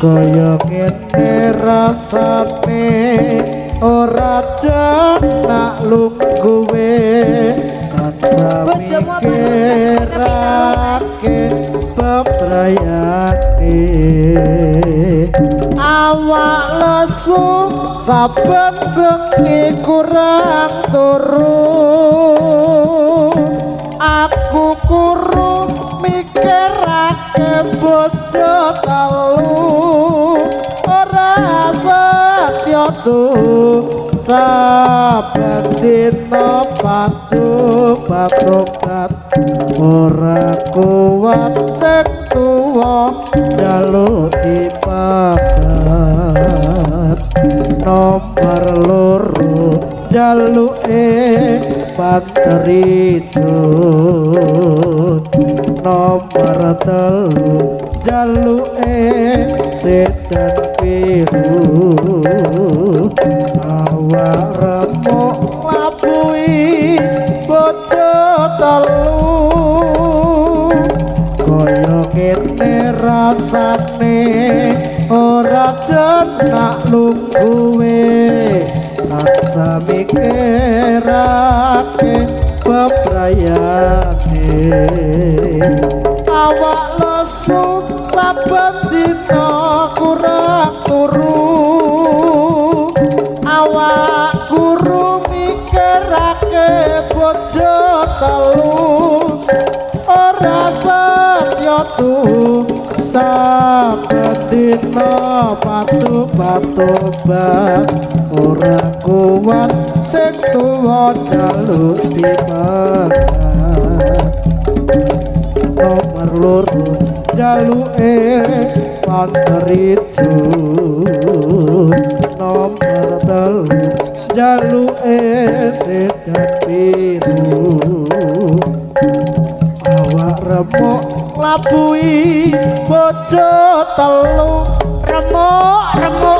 Kaya ngene rasane ora jenak lungguhe tansah mikirake bebrayane. Awak lesu saben bengi kurang turu, aku kuru mikirake bojo telu. Ora setya tuh saben dina patu patobat, ora kuat sing tuwa njaluk dipabat. Nomor loro jaluke banter ijo, nomor telu jaluke sedan biru. Awak remuk nglabuhi bojo telu, kaya ngene rasane ora jenak lungguhe tansah mikirake bebrayane. Awak lesu saben dina kurang turu, awak kuru mikirake bojo telu. Ora setya tuh saben dina patu patobat, ora kuat sing tuwa njaluk dipakat. Nomor loro jaluke banter ijo, nomor telu jaluke sedan biru. Awak remuk nglabuhi bojo telu, remuk remuk.